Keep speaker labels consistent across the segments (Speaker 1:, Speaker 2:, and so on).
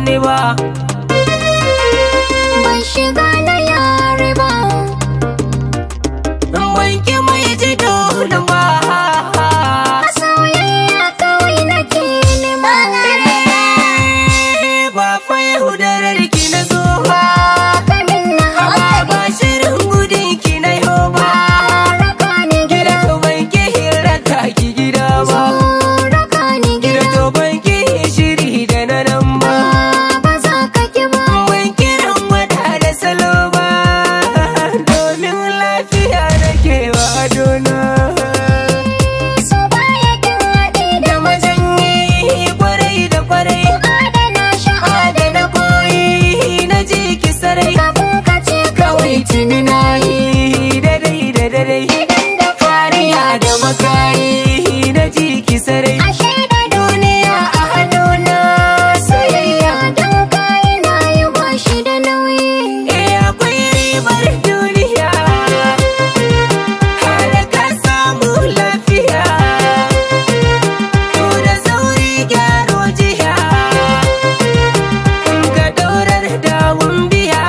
Speaker 1: ni ba.
Speaker 2: Ban shiga na yare ba,
Speaker 1: ban ki mai ji dole ba.
Speaker 2: A soyayya kawai nake nema.
Speaker 1: Ba fa yahudarar ki na zo ba,
Speaker 2: Kamin na
Speaker 1: ba ba shirin gudun ki na yo ba.
Speaker 2: Raka ni
Speaker 1: Gida
Speaker 2: gida,
Speaker 1: to ban ki hirarka ki gida ba,
Speaker 2: raka ni
Speaker 1: gida
Speaker 2: gida.
Speaker 1: to ban ki shiri da na nan ba.
Speaker 2: Ba za ka ki ba,
Speaker 1: Ban kiran wada da salo ba, domin lafiya nake wa adona.
Speaker 2: So baya kin haɗe da
Speaker 1: Da majanyi kwarai da kwarai,
Speaker 2: adana shi
Speaker 1: adana koyi na ji ki sarai.
Speaker 2: Kafin ka ce
Speaker 1: Kawai tuni na yi dadai da dadai,
Speaker 2: idan da
Speaker 1: fariya da makayi na ji ki sarai.
Speaker 2: Ashe da
Speaker 1: Duniya a hannuna soyayya,
Speaker 2: don kayi na yi ba shi da nauyi.
Speaker 1: Eh akwai ribar duniya, har ka samu lafiya. To da sauri gyaro jiya, in ka daurar dawun biya,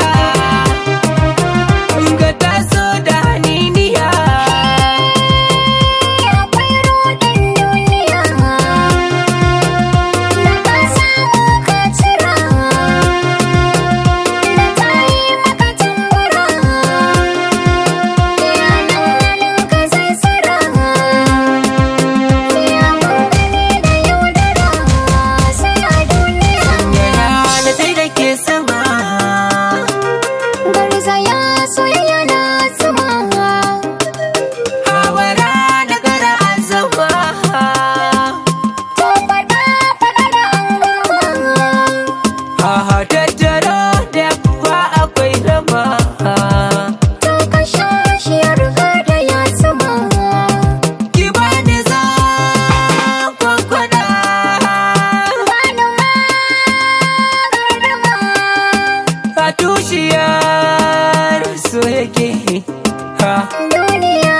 Speaker 1: in ka taso da haniniya.
Speaker 2: Akwai ruɗin duniya, da ka samu ka cira, da ta yi maka tambura, yanan halin ka zai tsira. Ya mun gani da yaudara, sai a duniya.
Speaker 1: Yana na tai da ke sama,
Speaker 2: Garzaya soyayya na zuma,
Speaker 1: hawara da gara azama.
Speaker 2: To faɗa faɗa da an gama.
Speaker 1: Haha tattaro da kuwa akwai rama.
Speaker 2: To ka sha shi ya riga da ya zuma.
Speaker 1: Ki bani za kwankwada.
Speaker 2: Bani ma gardama.
Speaker 1: A tushiyar so yake ha.
Speaker 2: Duniya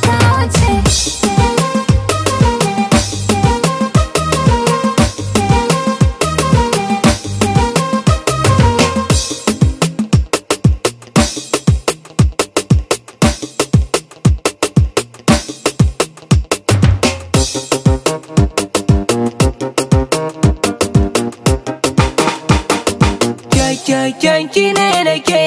Speaker 2: ta wuce.
Speaker 1: Kyakkyakken ki ne nake